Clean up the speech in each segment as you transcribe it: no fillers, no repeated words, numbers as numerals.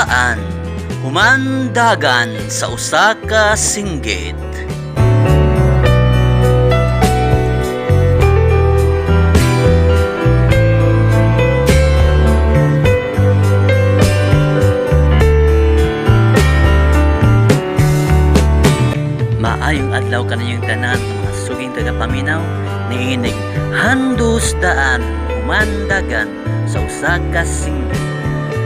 Daan humandagan sa usa ka singgit. Maayong adlaw kaninyong tanan, mga suging tagapaminaw niinig Handus Daan Humandagan sa usa ka singgit.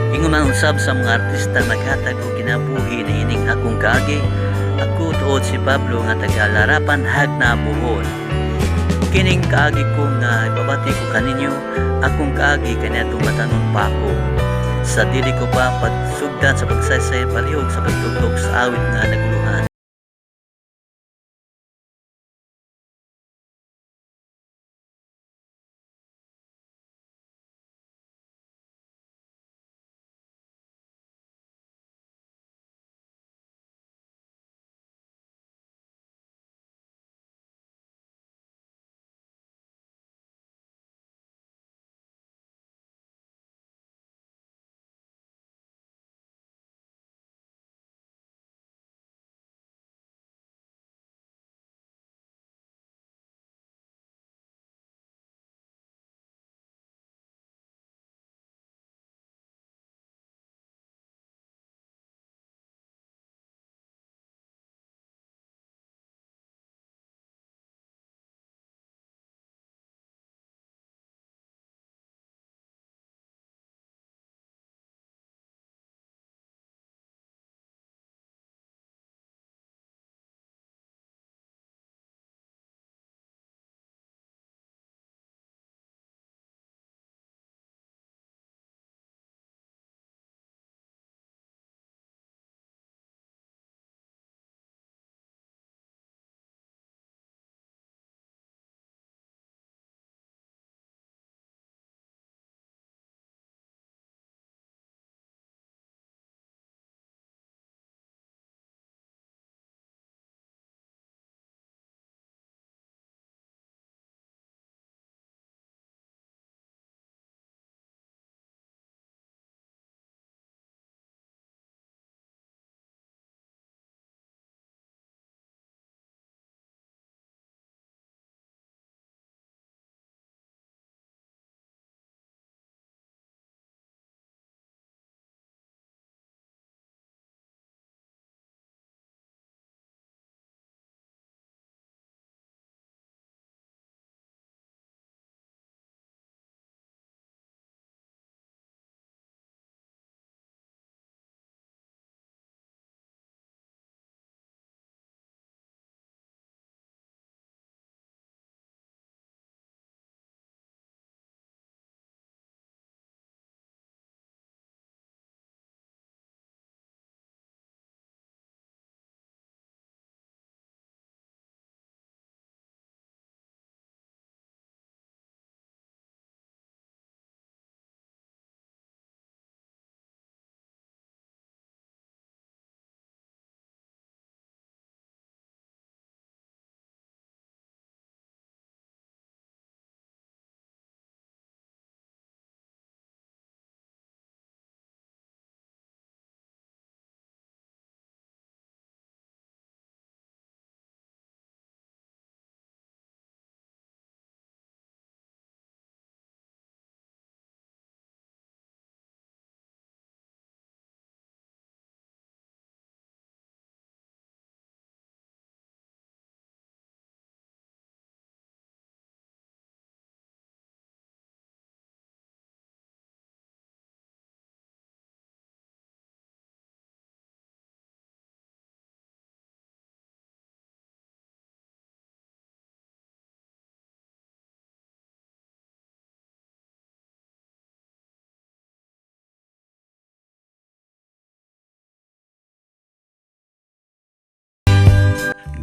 Ingon man usab sa mga artista, maghatag og kinabuhi niining akong kaagi. Ako tuod si Pablo nga taga Larapan, Jagna, Bohol. Kining kaagi ko nga ipabati ko kaninyo, akong kaagi kaniadtong batanon pa ako. Sa dili ko pa pagsugdan sa pagsaysay, palihog sa pagtugtog sa awit nga naguluhan.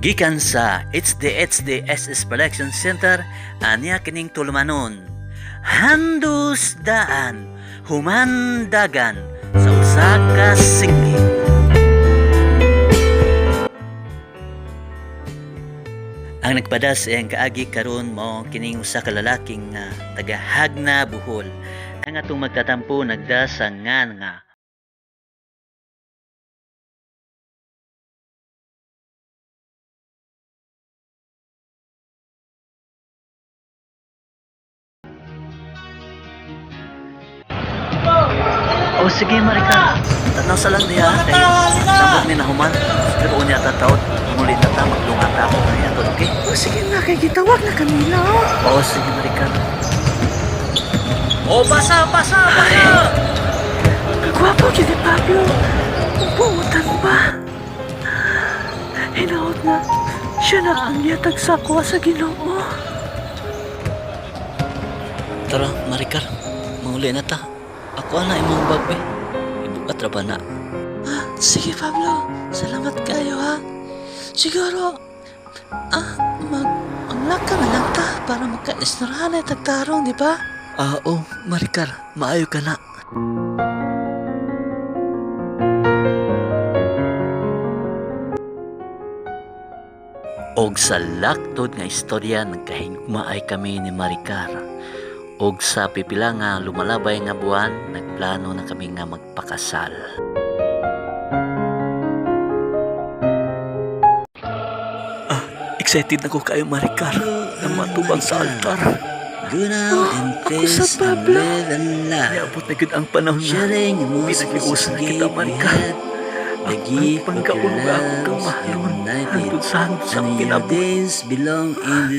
Gikan sa HDHD SS Production Center, anya kining tulumanon. Handus Daan Humandagan sa usa ka singgit. Ang nagpada sa iyang kaagi karon mao kining usa ka lalaking nga taga Jagna, Bohol. Ang atong magtatampo nagda sa nga nga O sige, Maricar. Tanaw sa lang diha kay samot ni nahuman. Pero unya ta taod, muli na ta maglunga ta ako kaya to, okay? O sige na, kay gitawag na kanila. Oo, sige, Maricar. O, pasa, pasa, pasa! Kagwapo gyud ni Pablo. Kung buutan ba? Hinaot na, siya na ang yatag sa ako sa Ginoo. Tara, Maricar. Manguli na ta. Ako na imong bag, be. Ibukat ra ba na? Ah, sige Pablo, salamat kayo ha. Siguro, mag ka na lang ta para magka-isnorahan ay tagtarong, di ba? Ah, oh, Maricar, maayo ka na. Og sa laktod nga istorya nagkahigugmaay kami ni Maricar. Og sa pipila nga lumalabay nga buwan, nagplano na kami nga magpakasal. Ah, excited na ko kayo Maricar na matubang sa altar. Oh, ako sa Pablo. Niabot na gud ang panahon nga pinagliusan na kita Maricar. Ako ang pangkaon nga ako kang mahalon hangtod sa hangtod sa akong kinabuhi.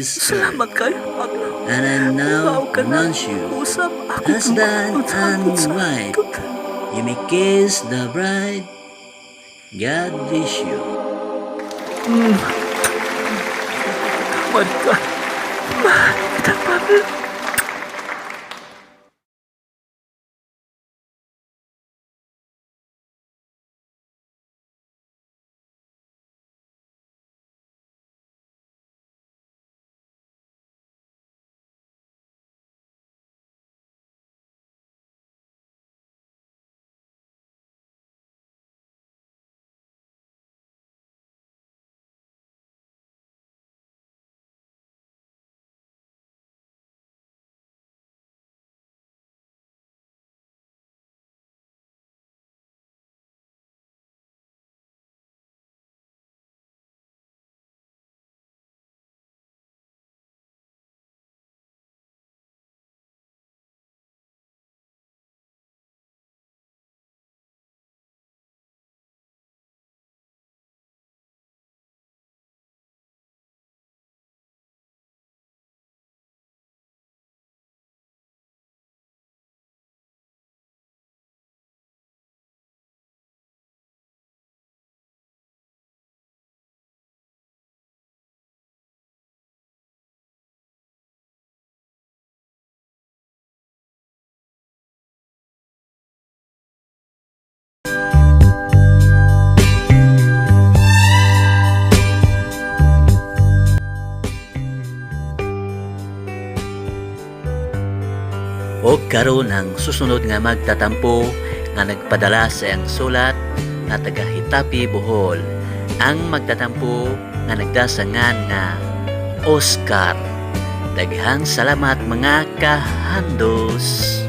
Salamat kayo, Pablo. And I now Umaw ka na. announce you, Usap ako kang husband mahalon sa hangtod and sa wife. hangtod. You may kiss the bride. God bless you. Maricar. Mahal kita, Pablo. Og karon ang susunod nga magtatampo nga nagpadala sa iyang sulat nga taga Hitapi, Bohol. Ang magtatampo nga nagdasangan nga Oscar. Daghang salamat mga kahandos.